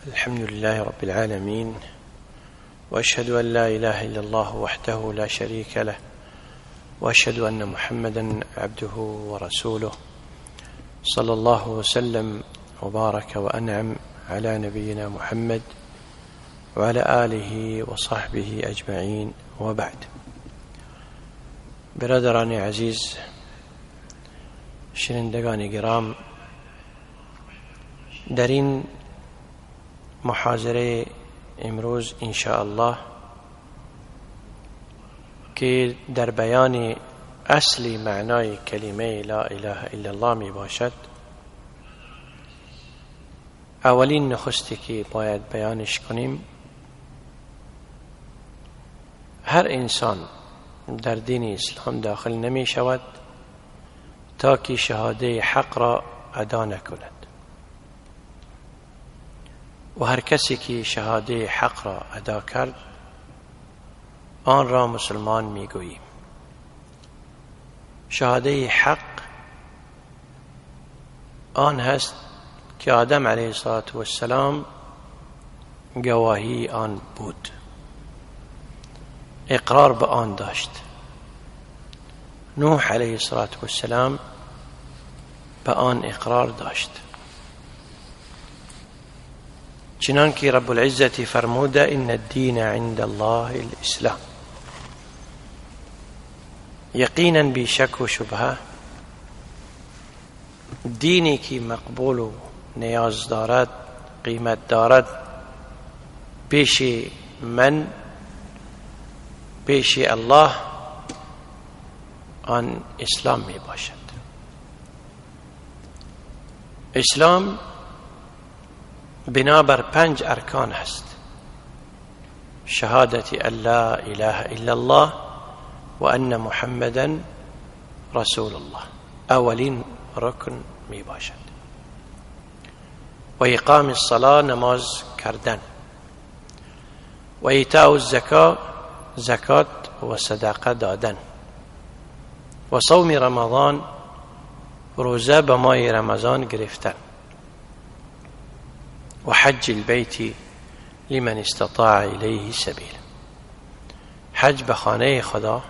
الحمد لله رب العالمين، وأشهد أن لا إله إلا الله وحده لا شريك له، وأشهد أن محمدا عبده ورسوله، صلى الله وسلم وبارك وأنعم على نبينا محمد وعلى آله وصحبه أجمعين، وبعد. برادران عزیز، شنوندگان گرام، در این محاضره امروز ان شاء الله که در بیان اصل معنای کلمه لا اله الا الله می باشد، اولین نخستی که باید بیانش کنیم، هر انسان در دین اسلام داخل نمی شود تا که شهاده حق را ادا نکند، و هر کسی که شهاده حق را ادا کرد آن را مسلمان میگوییم. شهاده حق آن هست که آدم علیه السلام گواهی آن بود، اقرار به آن داشت. نوح علیه السلام به آن اقرار داشت، چنانکه رب العزة فرموده ان الدین عند الله الاسلام. یقینا بی شک و شبهه دینی که مقبول و نیاز دارد، قیمت دارد، پیش من، پیش الله، آن اسلام می باشد. اسلام بنابر 5 ارکان هست: شهادت ان لا اله الا الله و ان محمدا رسول الله، اولین رکن می باشد، و اقام الصلاة، نماز کردن، و ایتاء الزکا، زکات و صدقه دادن، و صوم رمضان، روزه به ماه رمضان گرفتن، و حج البیت لمن استطاع الیه سبیل. حج به خانه خدا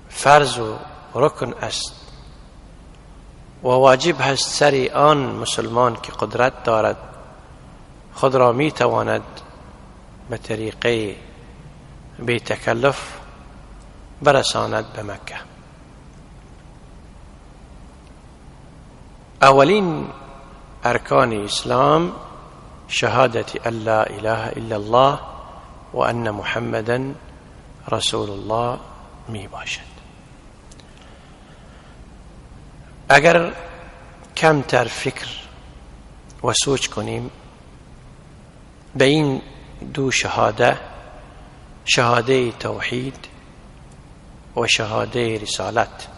فرض و رکن است و واجب هست سر آن مسلمان که قدرت دارد، خود را می تواند به طریقه بی تکلف برساند به مکه. اولین ارکان اسلام شهادت ان لا اله الا الله و ان محمدا رسول الله می باشد. اگر کمتر فکر و سوچ کنیم به این دو شهاده، شهاده توحید و شهاده رسالت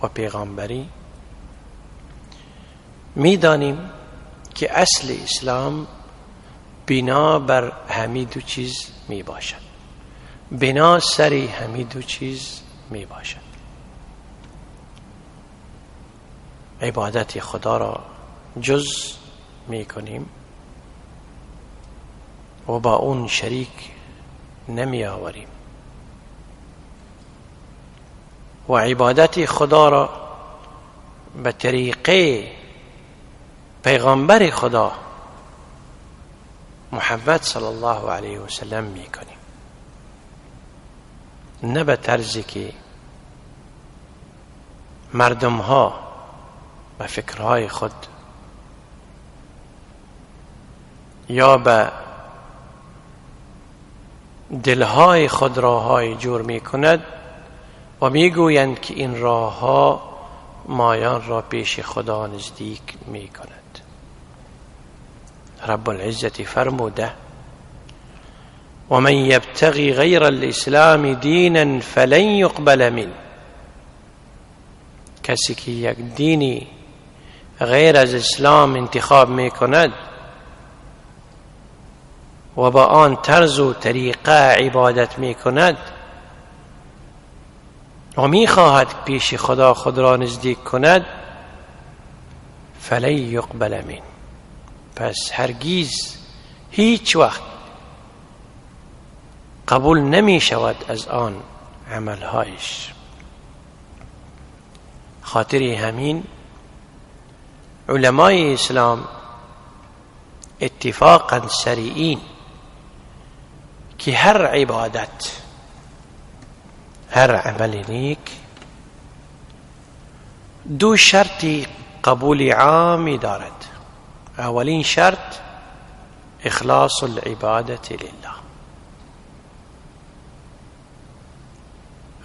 و پیغامبری، میدانیم که اصل اسلام بنا بر همین دو چیز می باشد، بنا سر همین دو چیز می باشد. عبادت خدا را جز می کنیم و با اون شریک نمی آوریم، و عبادت خدا را به طریقه پیغمبر خدا محمد صلی الله علیه و سلم می کنیم، نه به طرزی که مردم ها به فکرهای خود یا به دلهای خود راههای جور می کند و می گویند که این راهها مایان را پیش خدا نزدیک می کند. رب العزة فرموده و من یبتغی غیر الاسلام دینا فلن یقبل منه. کسی که یک دینی غیر از اسلام انتخاب می کند و با آن طرز و طریقه عبادت می کند و می خواهد پیش خدا خود را نزدیک کند، فلن یقبل منه، پس هرگیز هیچ وقت قبول نمی شود از آن عملهایش. خاطر همین علمای اسلام اتفاقا سریعین که هر عبادت، هر عمل نیک دو شرط قبول عامی دارد. اولین شرط اخلاص العبادة لله،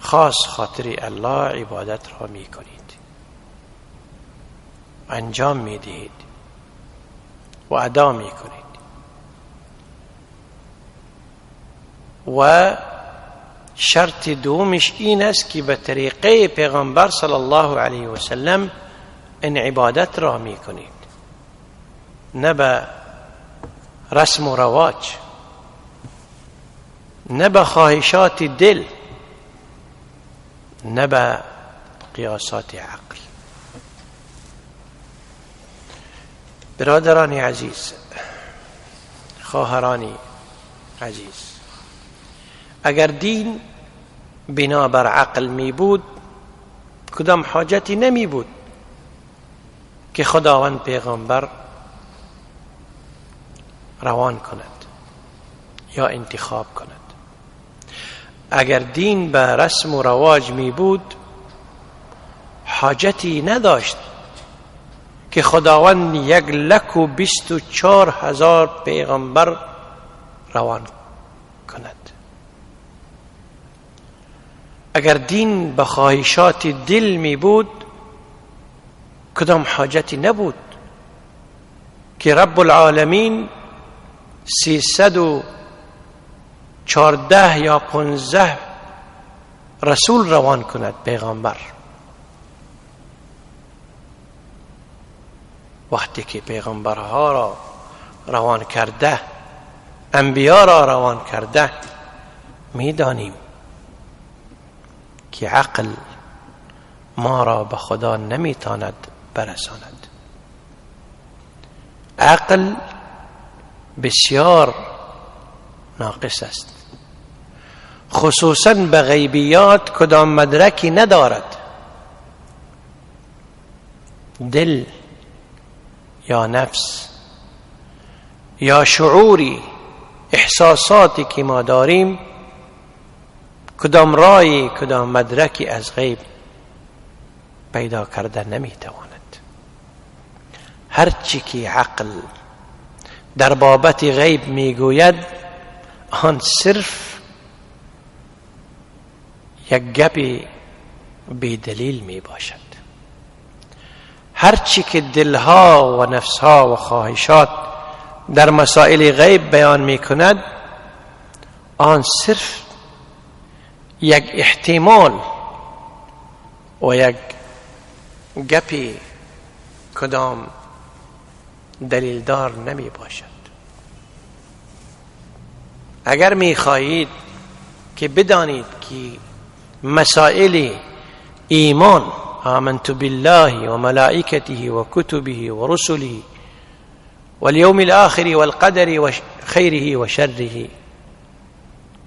خاص خاطر الله عبادت را می کنید، انجام می دهید و ادا می کنید. و شرط دومش این است که به طریقه پیغمبر صلی الله علیه و سلم این عبادت را می کنید، نه به رسم و رواج، نه به خواهشات دل، نه به قیاسات عقل. برادران عزیز، خواهران عزیز، اگر دین بنابر عقل می بود کدام حاجتی نمی بود که خداوند پیغمبر روان کند یا انتخاب کند. اگر دین به رسم و رواج می بود حاجتی نداشت که خداوند 124,000 پیغمبر روان کند. اگر دین به خواهشات دل می بود کدام حاجتی نبود که رب العالمین 314 یا 15 رسول روان کند پیغمبر. وقتی که پیغمبرها را روان کرده، انبیا را روان کرده، میدانیم که عقل ما را به خدا نمیتاند برساند. عقل بسیار ناقص است، خصوصا به غیبیات کدام مدرکی ندارد. دل یا نفس یا شعوری، احساساتی که ما داریم، کدام رای، کدام مدرکی از غیب پیدا کرده نمیتواند. هرچی که عقل در بابت غیب میگوید آن صرف یک گپ بی دلیل می باشد. هرچی که دلها و نفسها و خواهشات در مسائل غیب بیان می کند آن صرف یک احتمال و یک گپی کدام دلیلدار نمی باشد. اگر می خواهید که بدانید که مسائل ایمان، آمنت بالله و ملائکته و کتبه و رسله واليوم الآخر والقدر و خیره و شره،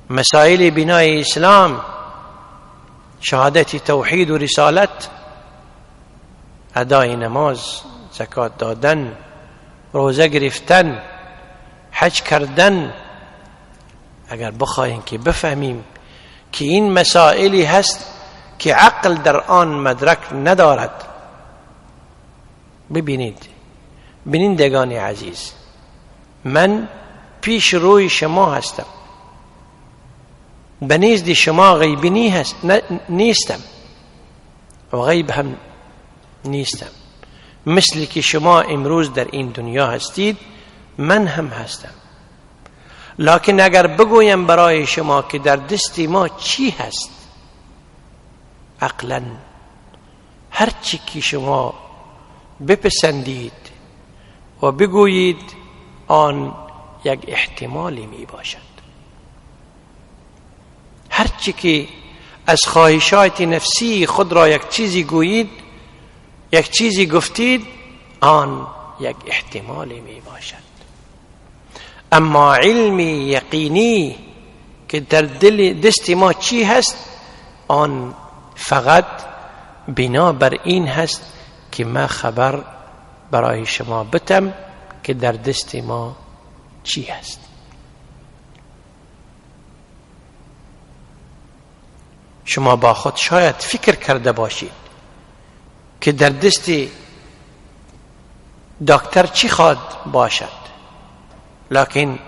مسائل بنای اسلام، شهادت توحید و رسالت، ادای نماز، زکات دادن، روزه گرفتن، حج کردن، اگر بخواهیم که بفهمیم که این مسائلی هست که عقل در آن مدرک ندارد. ببینید بینندگان عزیز، من پیش روی شما هستم، به نزد شما غیبی نیستم و غیب هم نیستم. مثل که شما امروز در این دنیا هستید من هم هستم. لکن اگر بگویم برای شما که در دست ما چی هست، عقلا هر چی که شما بپسندید و بگویید آن یک احتمالی می باشد. هر چی که از خواهشات نفسی خود را یک چیزی گویید، یک چیزی گفتید، آن یک احتمال می باشد. اما علم یقینی که در دل دست ما چی هست، آن فقط بنا بر این هست که ما خبر برای شما بتم که در دست ما چی هست. شما با خود شاید فکر کرده باشید که در دست دکتر چی خواد باشد، لکن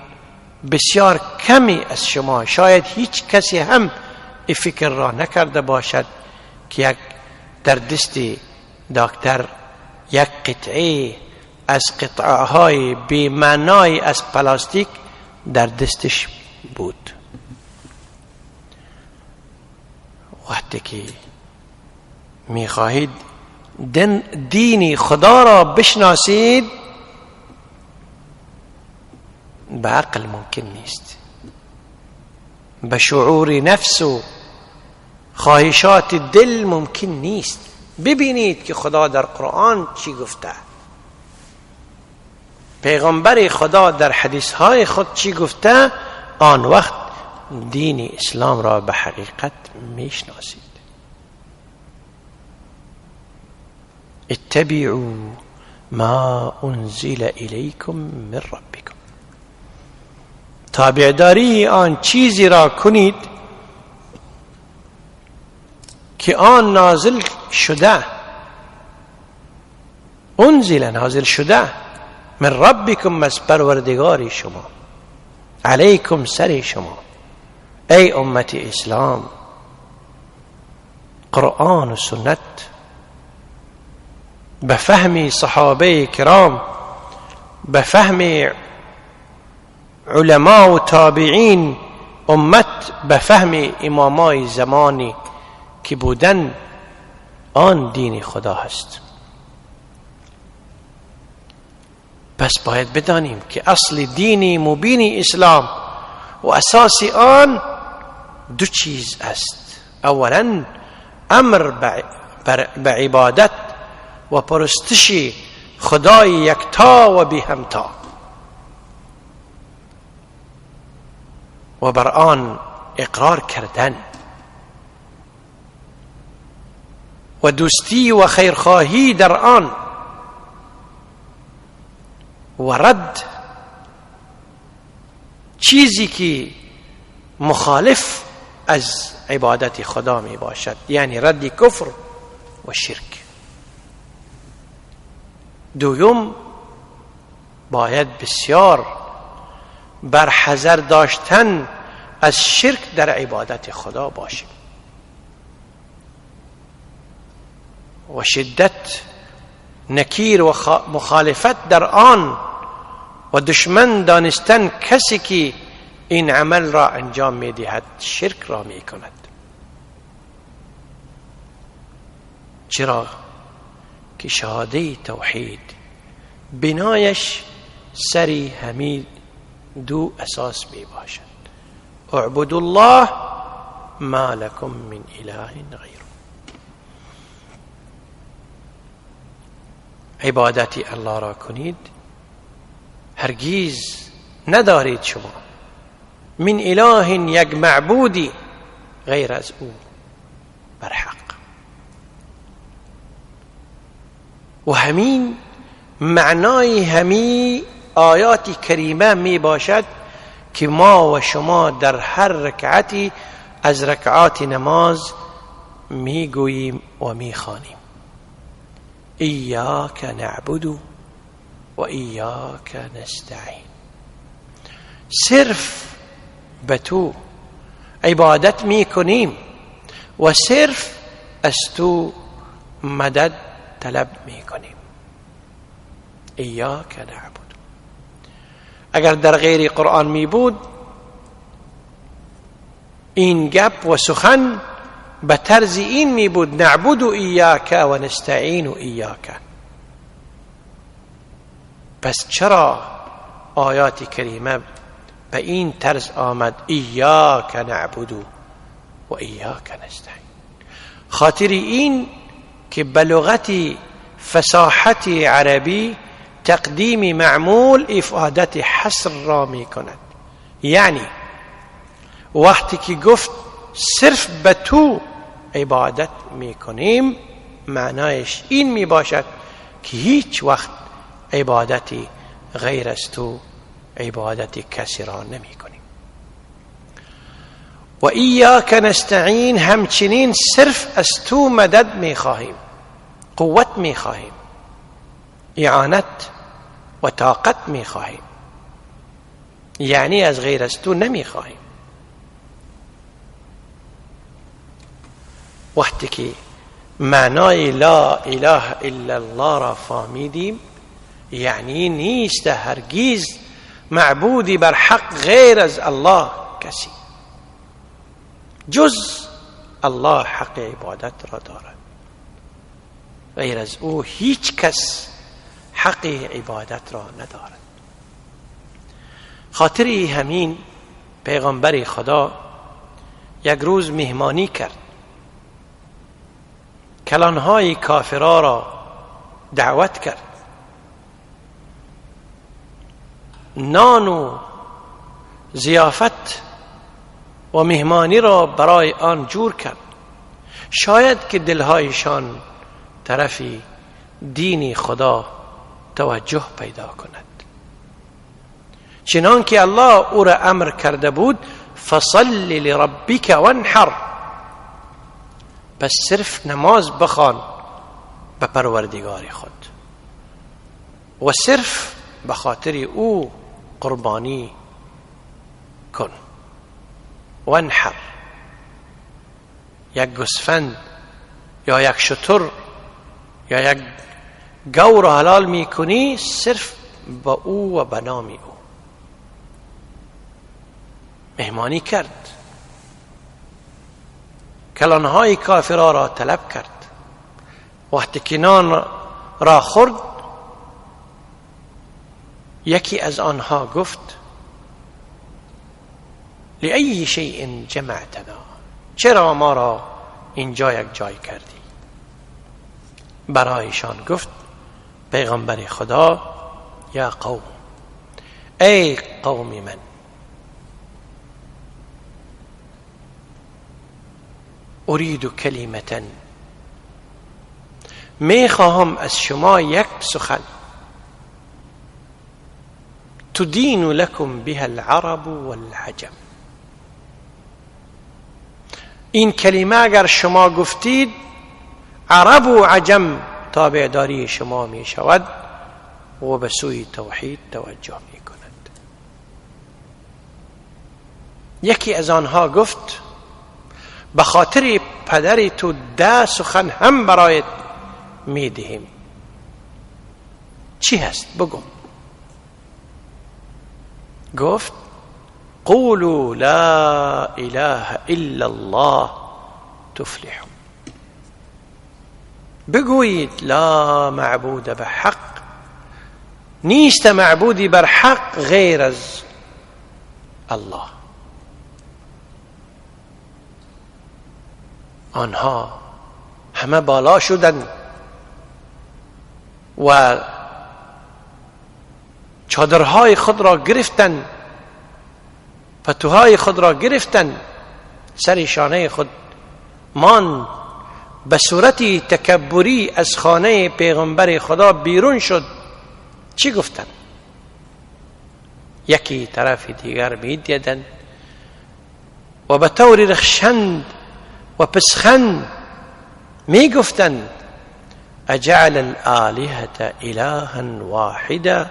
بسیار کمی از شما، شاید هیچ کسی هم این فکر را نکرده باشد که یک در دست دکتر یک قطعه از قطعه های بی‌معنای از پلاستیک در دستش بود. وقتی که میخواهید دین خدا را بشناسید، به عقل ممکن نیست، به شعور نفس و خواهشات دل ممکن نیست. ببینید که خدا در قرآن چی گفته، پیغمبر خدا در حدیث های خود چی گفته، آن وقت دین اسلام را به حقیقت میشناسید. اتبعوا ما انزل الیکم من ربکم، تابعداری آن چیزی را کنید که آن نازل شده، انزل نازل شده، من ربکم از پروردگار شما، علیکم سر شما. ای امت اسلام، قرآن و سنت به فهم صحابه کرام، به فهم علما و تابعین امت، به فهم امامای زمانی که بودن، آن دین خدا هست. پس باید بدانیم که اصل دین مبین اسلام و اساس آن دو چیز است. اولا امر به عبادت و پرستش خدای یکتا و بی همتا و بر آن اقرار کردن و دوستی و خیرخواهی در آن و رد چیزی که مخالف از عبادت خدا می باشد، یعنی رد کفر و شرک. دوم، باید بسیار بر حذر داشتن از شرک در عبادت خدا باشیم و شدت نکیر و مخالفت در آن و دشمن دانستن کسی که این عمل را انجام می دهد، شرک را می کند. چرا که شهاده توحید بنایش سری همی دو اساس می باشد: اعبدوا الله ما لكم من اله غیره. عبادت الله را کنید، هرگیز ندارید شما من اله یک معبودی غیر از او بر حق. و همین معنای همی آیات کریمه می باشد که ما و شما در هر رکعتی از رکعات نماز می گوییم و می خوانیم: ایاک نعبد و ایاک نستعین. صرف به تو عبادت می کنیم و صرف از تو مدد طلب می کنیم. ایاک نعبد. اگر در غیر قرآن می بود این گپ و سخن به طرز این می بود: نعبد ایاک و نستعین ایاک. پس چرا آیات کریمه به این طرز آمد: ایاک نعبد و ایاک نستعین؟ خاطر این که به لغت فصاحت عربی تقدیم معمول افادت حصر را می کند. یعنی وقتی که گفت صرف به تو عبادت می کنیم، معنایش این می باشد که هیچ وقت عبادتی غیر از تو، عبادت کسی را نمی کنیم. و ایاک نستعین، همچنین صرف از تو مدد می خواهیم، قوت می خواهیم، اعانت و طاقت می خواهیم، یعنی از غیر از تو نمی خواهیم. وقتی که معنای لا اله الا الله را فهمیدیم، یعنی نیست هرگز معبودی بر حق غیر از الله کسی، جز الله حق عبادت را دارد، غیر از او هیچ کس حق عبادت را ندارد. خاطر همین پیغمبر خدا یک روز مهمانی کرد، کلانهای کافرا را دعوت کرد، نان و ضیافت و مهمانی را برای آن جور کرد، شاید که دلهایشان طرفی دین خدا توجه پیدا کند، چنان که الله او را امر کرده بود فصل لربک وانحر، پس صرف نماز بخوان به پروردگار خود و صرف به خاطر او قربانی کن. وانحر، یک گوسفند یا یک شتر یا یک گاو را حلال میکنی صرف با او و به نام او. مهمانی کرد، کلانهای کافرها را طلب کرد، وقتی که نان را خورد یکی از آنها گفت لأی شیء جمعتنا، چرا ما را اینجا یک جای کردی؟ برایشان گفت پیغمبر خدا یا قوم، ای قوم من، اريد کلمة، می خواهم از شما یک سخن، تدین لكم بها العرب والعجم، این کلمه اگر شما گفتید عرب و عجم تابعداری شما می شود و به سوی توحید توجه می کند. یکی از آنها گفت به خاطر پدر تو 10 سخن هم برایت می دهیم، چی هست بگو؟ گفت قولوا لا اله الا الله تفلحوا، بگویید لا معبود بحق، نیست معبودی بر حق غیر از الله. آنها همه بالا شدند و چادرهای خود را گرفتند، پتوهای خود را گرفتند، سر شانه خود ماند، به صورت تکبری از خانه پیغمبر خدا بیرون شد. چی گفتند؟ یکی طرف دیگر میدیدند و به طور رخشند و پسخند میگفتند اجعل الآلهة الها واحدا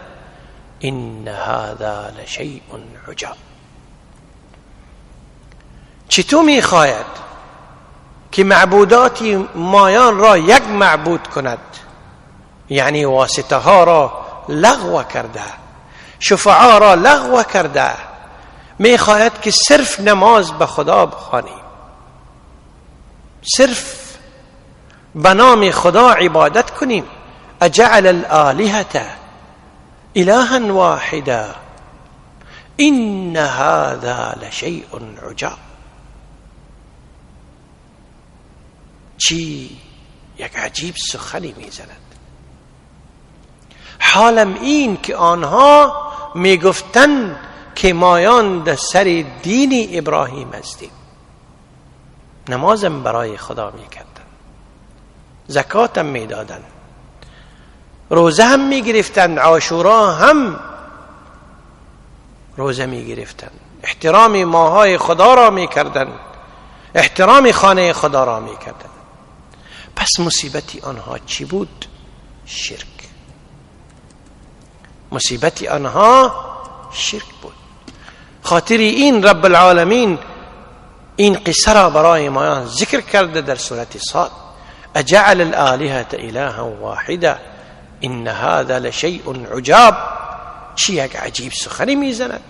ان هذا لشیء عجاب. چطور میخواهد که معبودات مایان را یک معبود کند؟ یعنی واسطه ها را لغو کرده، شفعا را لغو کرده، میخواهد که صرف نماز به خدا بخوانیم، صرف به نام خدا عبادت کنیم. اجعل الآلهة الها واحدا ان هذا لشیء عجاب. چی یک عجیب سخنی میزند. حالم این که آنها میگفتند که مایان در سر دین ابراهیم هستیم، نمازم برای خدا میکردن، زکاتم میدادن، روزه هم میگرفتن، عاشورا هم روزه میگرفتن، احترام ماهای خدا را میکردن، احترام خانه خدا را میکردن. پس مصیبت آنها چی بود؟ شرک. مصیبت آنها شرک بود. خاطر این رب العالمین این قصه را برای ما ذکر کرده در سورة صاد: اجعل الآلهة الها واحدة ان هذا لشیء عجاب. چی یک عجیب سخنی میزند،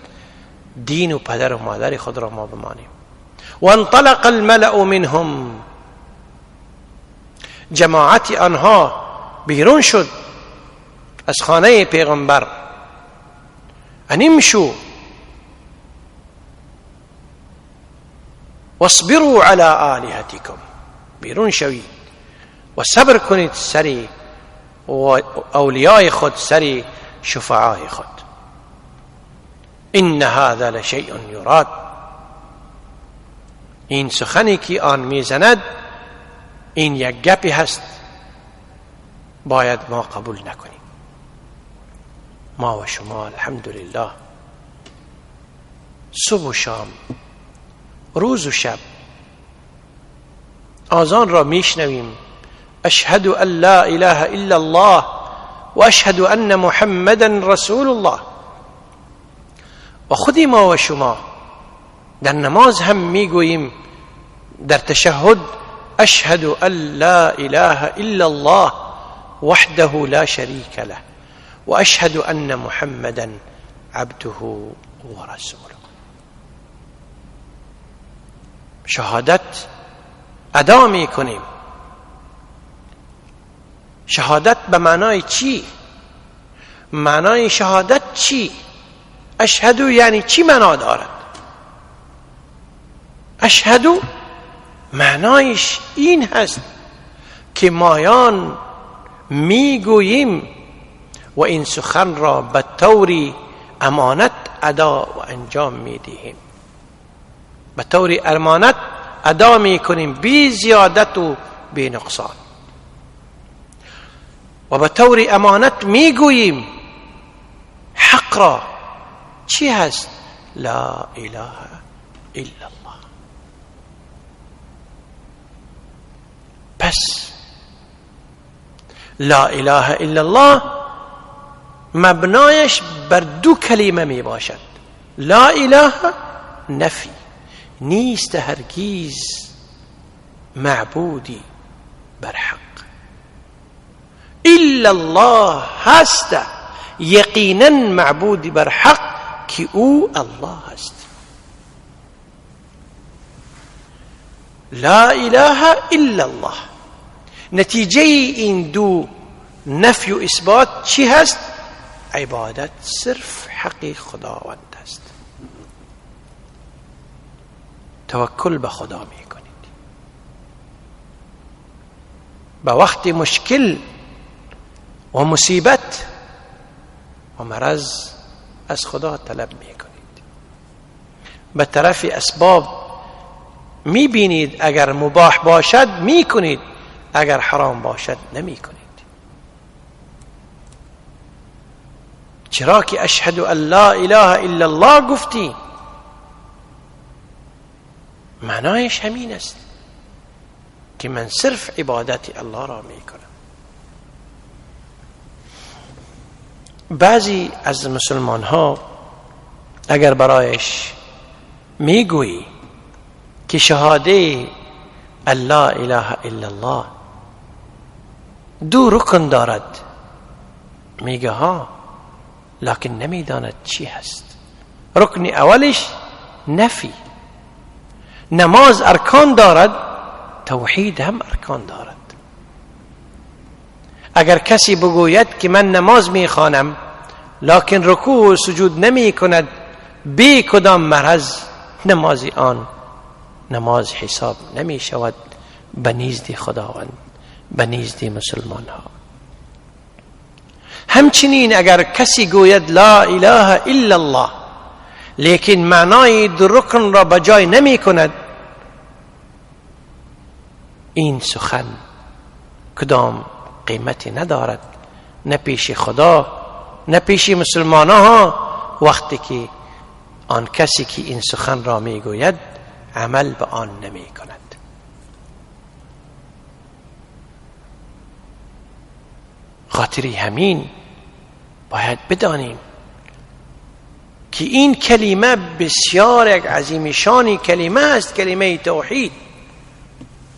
دین و پدر و مادر خود را ما بمانیم. وانطلق الملأ منهم، جماعت آنها بیرون شد از خانه پیغمبر، ان امشوا واصبروا على آلهتكم، بیرون شوید و صبر کنید سری و اولیای خود، سری شفعای خود. ان هذا لشیء یراد، این سخنی که آن میزند این یک گپی هست، باید ما قبول نکنیم. ما و شما الحمدلله صبح و شام، روز و شب آذان را میشنویم، اشهد ان لا اله الا الله و اشهد ان محمدا رسول الله. و خودی ما و شما در نماز هم میگوییم در تشهد اشهد ان لا اله الا الله وحده لا شریک له و اشهد ان محمدا عبده و رسوله. شهادت ادا میکنیم. شهادت به معنای چی؟ معنای شهادت چی؟ اشهدو یعنی چی معنا دارد؟ اشهدو معنایش این هست که مایان میگوییم و این سخن را به طوری امانت ادا و انجام میدهیم، به طور امانت ادا میکنیم، بی زیادت و بی نقصان، و به طور امانت میگوییم حق را. چی هست؟ لا اله الا الله. پس لا اله الا الله مبنایش بر دو کلمه می باشد. لا اله نفی، نیست هرگیز معبودی بر حق، الا الله هست یقینا معبودی بر حق که او الله است. لا اله الا الله. نتیجه این دو نفی و اثبات چی هست؟ عبادت صرف حق خداوند است. توکل به خدا میکنید. به وقت مشکل و مصیبت و مرض از خدا طلب میکنید. به طرف اسباب میبینید، اگر مباح باشد میکنید، اگر حرام باشد نمیکنید. چرا که اشهد ان لا اله الا الله گفتی، معنایش همین است که من صرف عبادت الله را میکنم. بعضی از مسلمان ها اگر برایش میگویی که شهاده لا اله الا الله دو رکن دارد، میگه ها، لکن نمیداند چی هست. رکن اولش نفی، نماز ارکان دارد، توحید هم ارکان دارد. اگر کسی بگوید که من نماز میخوانم لکن رکوع و سجود نمی کند بی کدام مرض، نماز آن نماز حساب نمی شود به نزد خداوند، به نزد مسلمان ها. همچنین اگر کسی گوید لا اله الا الله لیکن معنای دو رکن را به جای نمی کند، این سخن کدام قیمتی ندارد، نه پیش خدا نه پیش مسلمان ها. وقتی که آن کسی که این سخن را می گوید عمل به آن نمی کند. خاطری همین باید بدانیم که این کلمه بسیار یک عظیم شانی کلمه است، کلمه توحید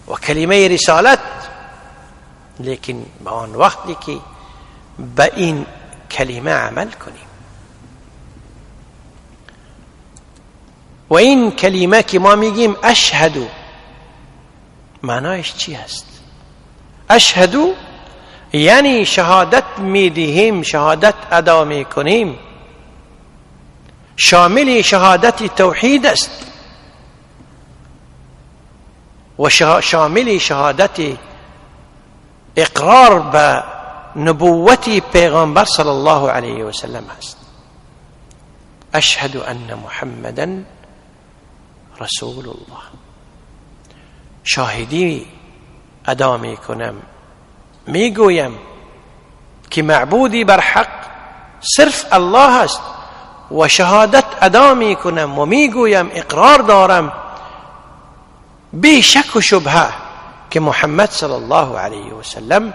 و کلمه رسالت، لیکن به آن وقتی که به این کلمه عمل کنیم و این کلمه که ما میگیم اشهدو، معنایش چی هست؟ اشهدو یعنی شهادت میدهیم، شهادت ادا میکنیم، شامل شهادت توحید است و شامل شهادت اقرار به نبوت پیغمبر صلی الله علیه و سلم است. اشهد ان محمدا رسول الله، شاهدی ادا میکنم، میگویم که معبودی بر حق صرف الله است و شهادت ادا میکنم و میگویم اقرار دارم بی شک و شبهه که محمد صلی الله علیه و سلم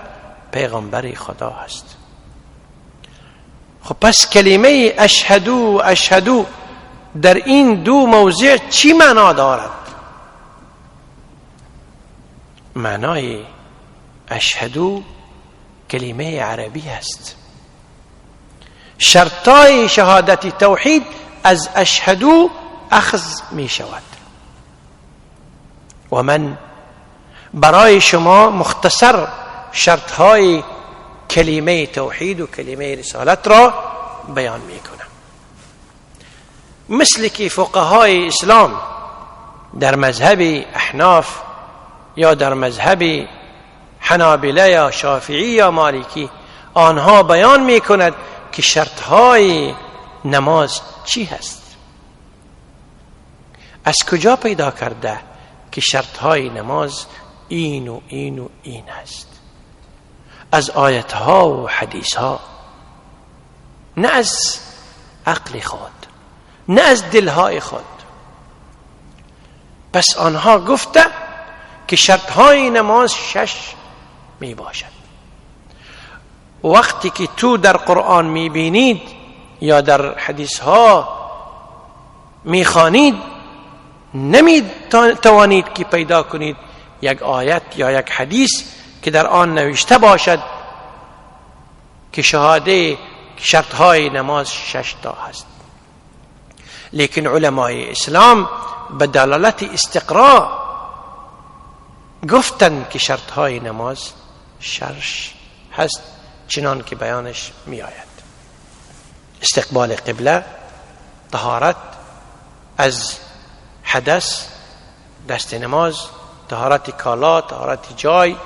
پیغمبر خدا است. خب پس کلمه اشهدو اشهدو در این دو موضع چی معنا دارد؟ معنای اشهدو کلمه عربی است. شرطای شهادت توحید از اشهدو اخذ می شود و من برای شما مختصر شرطهای کلمه توحید و کلمه رسالت را بیان می کنم. مثل که فقهای اسلام در مذهب احناف یا در مذهب حنابله یا شافعی یا مالکی آنها بیان می کند که شرطهای نماز چی هست. از کجا پیدا کرده که شرطهای نماز این و این و این است؟ از آیتها و حدیثها، نه از عقل خود، نه از دلهای خود. پس آنها گفته که شرطهای نماز 6 می باشد. وقتی که تو در قرآن می بینید یا در حدیثها می خوانید، نمی توانید که پیدا کنید یک آیت یا یک حدیث که در آن نوشته باشد که شهاده شرطهای نماز 6 تا هست. لیکن علمای اسلام به دلالت استقراء گفتند که شرطهای نماز 6 هست، چنان که بیانش می آید: استقبال قبله، طهارت از حدث، دست نماز، طهارت کالا، طهارت جای،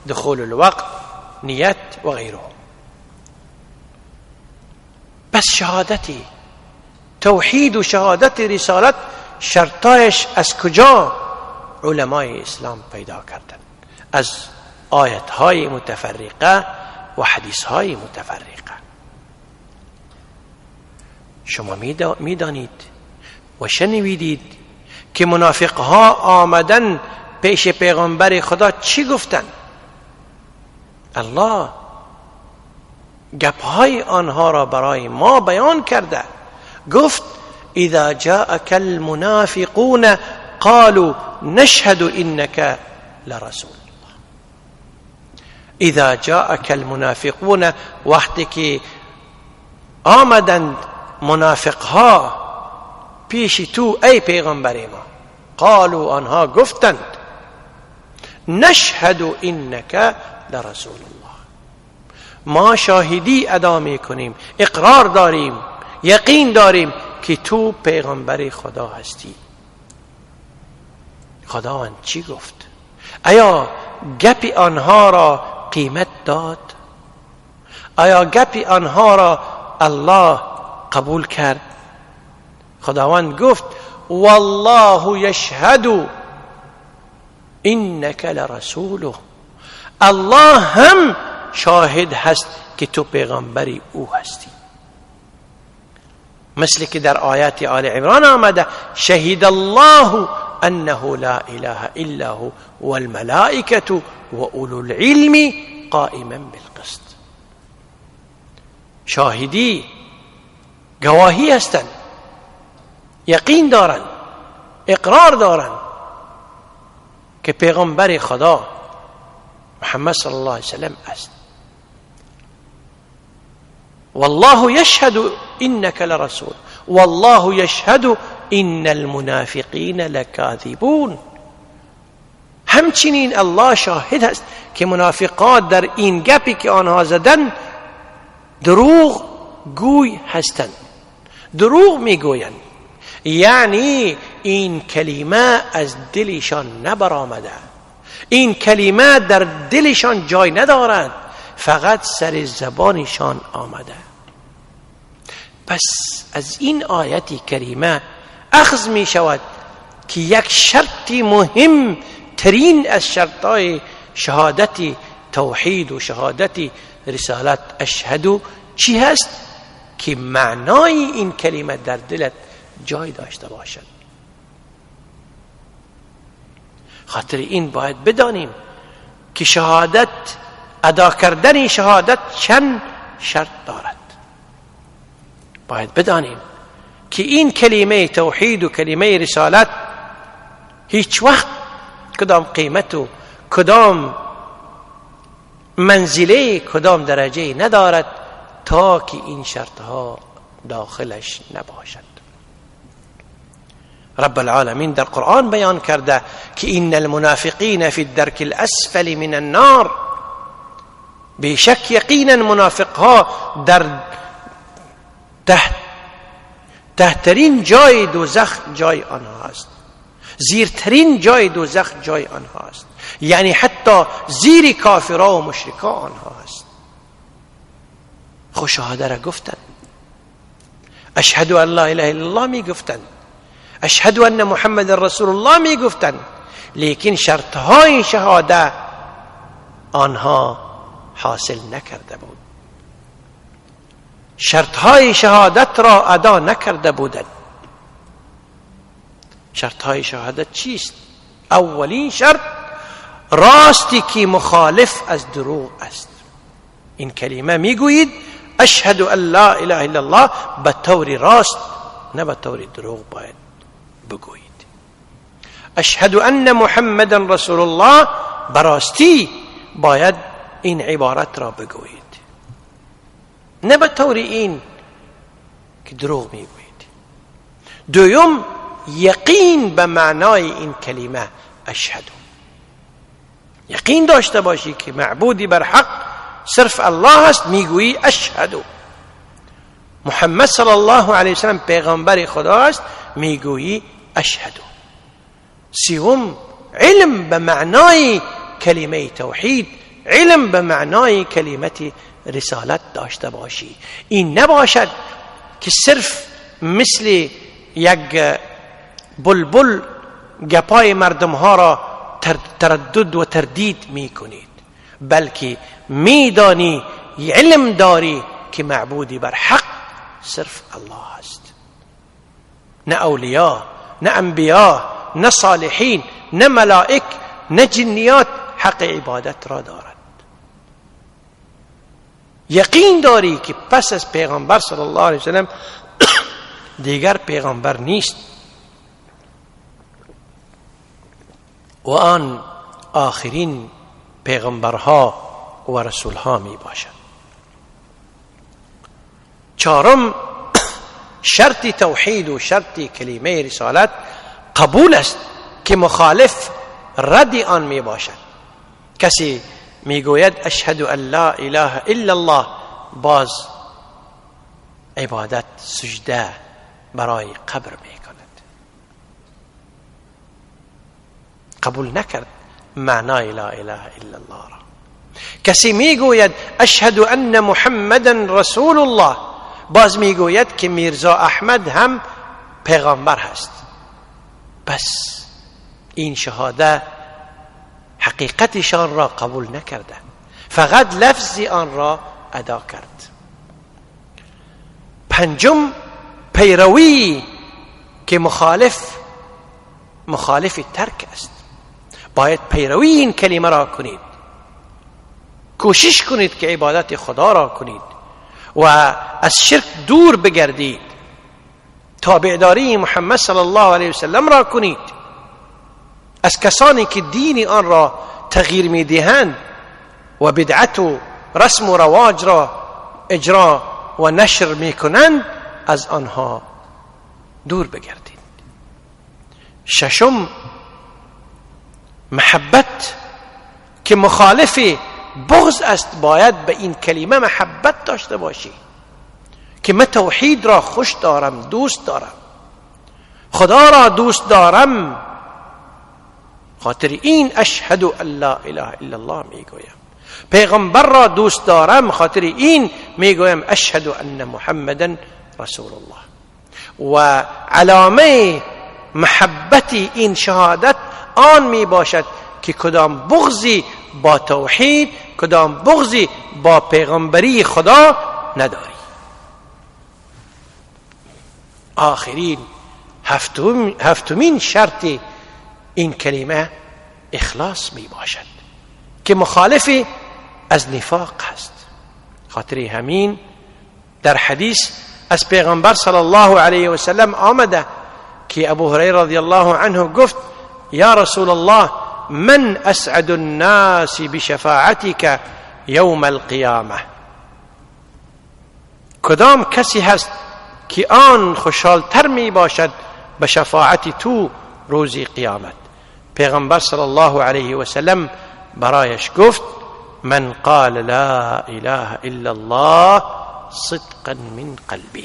دخول الوقت، نیت و غیره. پس شهادتی توحید و شهادت رسالت شرطایش از کجا علمای اسلام پیدا کردند؟ از آیتهای متفرقه و حدیثهای متفرقه. شما میدانید و شنیدید که منافقها آمدن پیش پیغمبر خدا چی گفتن؟ الله گپهای آنها را برای ما بیان کرده. گفت اذا جاءك المنافقون قالوا نشهد انك لرسول الله. اذا جاءك المنافقون، وقتی که آمدند منافقها پیش تو ای پیغمبر ما، قالوا آنها گفتند نشهد انك لرسول الله، ما شاهدی ادا میکنیم، اقرار داریم، یقین داریم که تو پیغمبر خدا هستی. خداوند چی گفت؟ آیا گپ آنها را قیمت داد؟ آیا گپی آنها را الله قبول کرد؟ خداوند گفت والله یشهد انک لرسوله. الله هم شاهد هست که تو پیغمبری او هستی. مثل که در آیات آل عمران آمده شهد الله انه لا اله الا هو والملائكة واولو العلم قائما بالقسط. شاهدی گواهی هستند، یقین دارند، اقرار دارند که پیغمبر خدا محمد صلی الله علیه وسلم است. والله يشهد انك لرسول والله يشهد ان المنافقین لکاذبون. همچنین الله شاهد است که منافقات در این گپی که آنها زدن دروغ گوی هستند، دروغ میگویند، یعنی این کلمه از دلشان نبرآمده، این کلمه در دلشان جای ندارد، فقط سر زبانشان آمده. پس از این آیت کریمه اخذ می شود که یک شرط مهم ترین از شرطهای شهادت توحید و شهادت رسالت اشهد چی هست؟ که معنای این کلمه در دلت جای داشته باشد. خاطر این باید بدانیم که شهادت، ادا کردن شهادت چند شرط دارد. باید بدانیم که این کلمه توحید و کلمه رسالت هیچ وقت کدام قیمت و کدام منزله، کدام درجه ندارد تا که این شرطها داخلش نباشد. رب العالمین در قرآن بیان کرده که ان المنافقین فی الدرک الاسفل من النار. بیشک یقینا منافقها در تحترین جای دوزخ جای آنها است، زیرترین جای دوزخ جای آنها است، یعنی حتی زیر کافرها و مشرکا آنها است. خو شهاده را گفتند، اشهد ان لا اله الا الله می گفتند، اشهد ان محمد رسول الله می گفتند، لیکن شرطهای شهاده آنها حاصل نکرده بود، شرطهای شهادت را ادا نکرده بودند. شرطهای شهادت چیست؟ اولین شرط راستی که مخالف از دروغ است. این کلمه میگویید اشهد ان لا اله الا الله به طور راست، نه به طور دروغ باید بگویید. اشهد ان محمدا رسول الله، براستی باید این عبارت را بگویید، نه به طور این که دروغ میگویید. دوم، یقین به معنای این کلمه اشهد، یقین داشته باشی که معبودی بر حق صرف الله است، میگویی اشهد. محمد صلی الله علیه وسلم پیغمبر خدا است، میگویی اشهد. سوم، علم به معنای کلمه توحید، علم به معنای کلمه رسالت داشته باشی. این نباشد که صرف مثل یک بلبل گپای مردم ها را تردد و تردید می کنید، بلکه میدانی، علم داری که معبودی بر حق صرف الله است، نه اولیا، نه انبیا، نه صالحین، نه ملائک، نه جنیات حق عبادت را دارد. یقین داری که پس از پیغمبر صلی الله علیه وسلم دیگر پیغمبر نیست و آن آخرین پیغمبرها و رسولها می باشد. چهارم، شرط توحید و شرط کلمه رسالت قبول است که مخالف رد آن می باشد. کسی میگوید اشهد ان لا اله الا الله، باز عبادت سجده برای قبر میکند، قبول نکرد معنای لا اله الا الله را. کسی میگوید اشهد ان محمدا رسول الله، باز میگوید که میرزا احمد هم پیغمبر هست. پس این شهاده حقیقتشان را قبول نکرده، فقط لفظ آن را ادا کرد. پنجم، پیروی که مخالف ترک است. باید پیروی این کلمه را کنید، کوشش کنید که عبادت خدا را کنید و از شرک دور بگردید، تابعداری محمد صلی الله علیه وسلم را کنید. از کسانی که دین آن را تغییر میدهند و بدعت و رسم و رواج را اجرا و نشر میکنند، از آنها دور بگردید. ششم، محبت که مخالف بغض است. باید به این کلمه محبت داشته باشی که من توحید را خوش دارم، دوست دارم، خدا را دوست دارم، خاطر این اشهد ان لا اله الا الله میگویم. پیغمبر را دوست دارم، خاطر این میگویم اشهد ان محمدا رسول الله. و علامه محبت این شهادت آن می باشد که کدام بغضی با توحید، کدام بغضی با پیغمبری خدا نداری. آخرین هفتمین شرط این کلمه اخلاص می باشد که مخالف از نفاق است. خاطر همین در حدیث از پیغمبر صلی الله علیه و سلم آمده که ابو هریره رضی الله عنه گفت: یا رسول الله، من اسعد الناس بشفاعتك یوم القیامه. کدام کسی هست که آن خوشحالتر می باشد به شفاعت تو روز قیامت؟ پیغمبر صلی الله علیه و سلم برایش گفت: من قال لا اله الا الله صدقا من قلبه.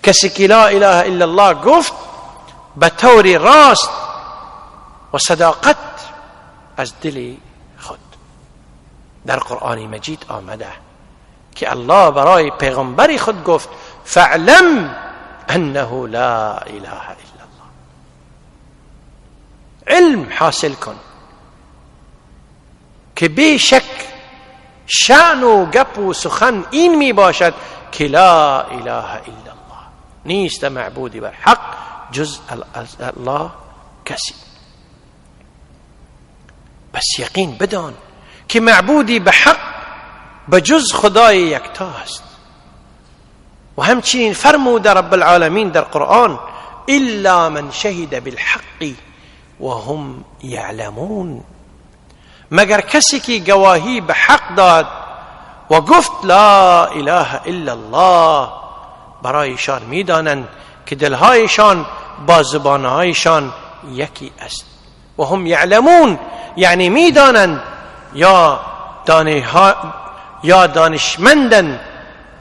کسی که لا اله الا الله گفت به طور راست و صداقت از دل خود. در قرآن مجید آمده که الله برای پیغمبر خود گفت: فاعلم انه لا اله الا الله. علم حاصل کن که بیشک شأن و گپ و سخن این می باشد که لا اله الا الله، نیست معبودی بر حق جز الله کسی. پس یقین بدان که معبودی به حق به جز خدای یکتا است. و همچنین فرمود رب العالمین در قرآن: الا من شهد بالحق وهم یعلمون. مگر کسی که گواهی به حق داد و گفت لا اله الا الله، برایشان میدانند که دلهایشان با زبانهایشان یکی است. و هم یعلمون یعنی میدانند یا دانشمندند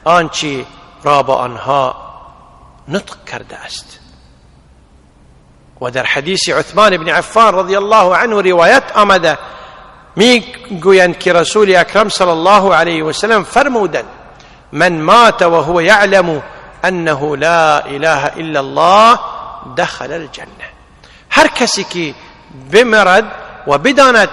آنچه را با آنها نطق کرده است. و در حدیث عثمان بن عفان رضی الله عنه روایت آمده میگویند که رسول اکرم صلی الله علیه و سلم فرمودند: من مات وهو یعلم انه لا اله الا الله دخل الجنه. هر کسی که بمرد و بداند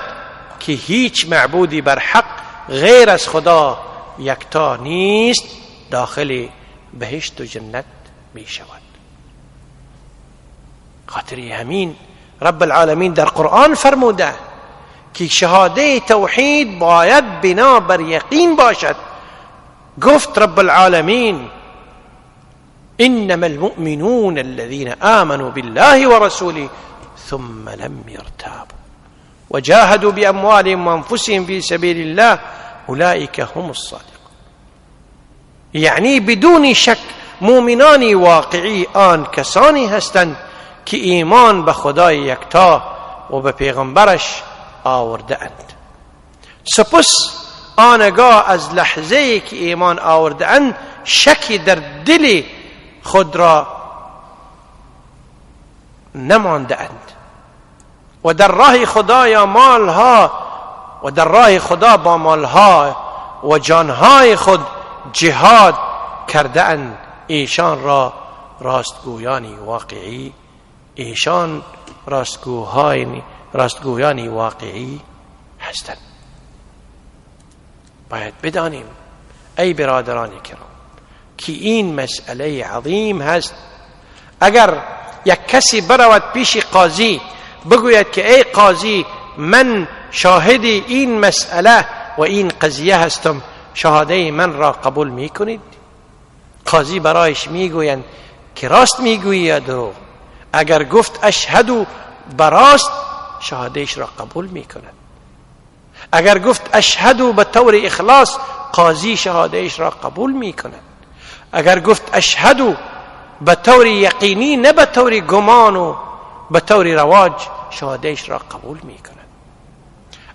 که هیچ معبودی بر حق غیر از خدا یکتا نیست، داخل بهشت و جنت می شود. خاطر همین رب العالمین در قرآن فرموده که شهاده توحید باید بنا بر یقین باشد. گفت رب العالمین: انما المؤمنون الذين آمنوا بالله ورسوله ثم لم يرتابوا وجاهدوا بأموالهم وأنفسهم في سبيل الله أولئك هم الصادقون. یعنی بدون شک مؤمنان واقعی آن کسانی هستند که ایمان به خدای یکتا و به پیغمبرش آورده اند. سپس آنگاه از لحظه که ایمان آورده اند شکی در دل خود را نمانده اند و در راه خدایا مالها و در راه خدا با مالها و جانهای خود جهاد کرده اند، ایشان را راستگویانی واقعی، ایشان راستگویانی واقعی هستند. باید بدانیم ای برادران کرام که این مسئله عظیم هست. اگر یک کسی برود پیش قاضی بگوید که ای قاضی، من شاهد این مسئله و این قضیه هستم، شهاده من را قبول میکنید؟ قاضی برایش میگویند که راست میگویی یا دروغ؟ اگر گفت اشهدو براست، شهادهش را قبول میکند. اگر گفت اشهدو به طور اخلاص، قاضی شهادهش را قبول میکند. اگر گفت اشهدو به طور یقینی، نه به طور گمان و به طور رواج، شهادهش را قبول میکند.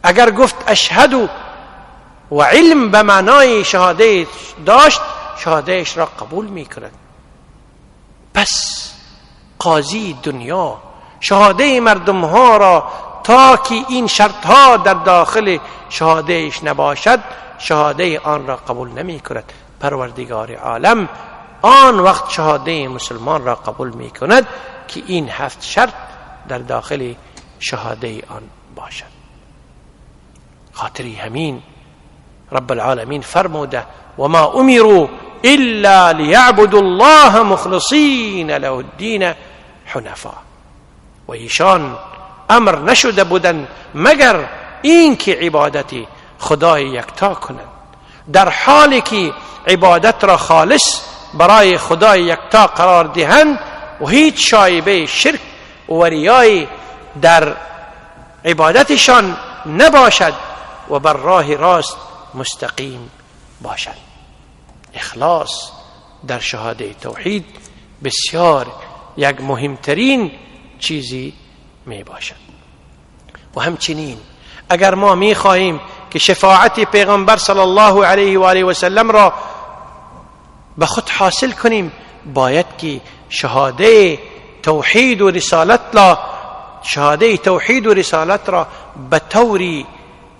اگر گفت اشهدو و علم به معنای شهاده داشت، شهادهش را قبول میکند. پس قاضی دنیا شهاده مردم ها را تا که این شرط ها در داخل شهادهش نباشد، شهاده آن را قبول نمی کند. پروردگار عالم آن وقت شهاده مسلمان را قبول می کند که این 7 شرط در داخل شهاده آن باشد. خاطری همین رب العالمین فرموده و ما امروا الا لیعبدوا الله مخلصین له الدین حنفا. و ایشان امر نشده بودند مگر این که عبادت خدای یکتا کنند، در حالی که عبادت را خالص برای خدای یکتا قرار دهند و هیچ شایبه شرک و ریای در عبادتشان نباشد و بر راه راست مستقیم باشد. اخلاص در شهاده توحید بسیار یک مهمترین چیزی می باشد. و همچنین اگر ما می خواهیم که شفاعت پیغمبر صلی الله علیه و آله و سلم را به خود حاصل کنیم، باید که شهاده توحید و رسالت را، شهاده توحید و رسالت را به طور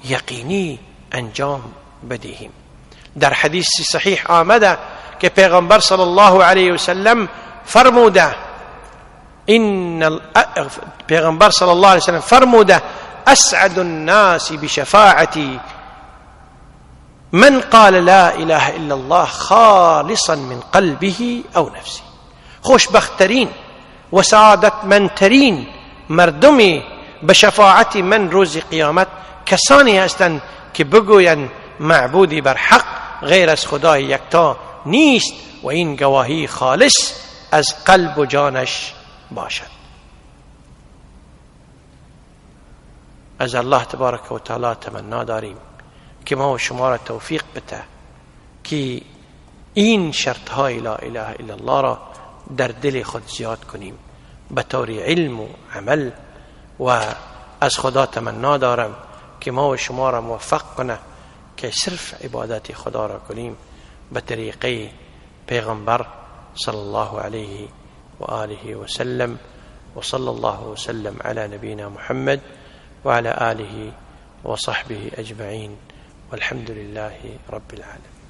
یقینی انجام بدهیم. در حدیث صحیح آمده که پیغمبر صلی الله علیه و سلم فرموده ان پیغمبر صلی الله علیه و سلم فرموده اسعد الناس بشفاعتی من قال لا اله الا الله خالصا من قلبه او نفسه. خوشبختترین و سعادتمندترین مردمی به شفاعت من روز قیامت کسانی هستند که بگویند معبودی بر حق غیر از خدای یکتا نیست و این گواهی خالص از قلب و جانش باشد. از الله تبارک و تعالی تمنا داریم که ما و شما را توفیق بده که این شرط های لا اله الا الله را در دل خود زیاد کنیم به طور علم و عمل. و از خدا تمنا دارم که ما و شما را موفق کنه که صرف عبادت خدا را کنیم به طریقه پیغمبر صلی الله علیه و آله و سلم. و صلی الله وسلم علی نبینا محمد وعلى آله وصحبه أجمعين، والحمد لله رب العالمين.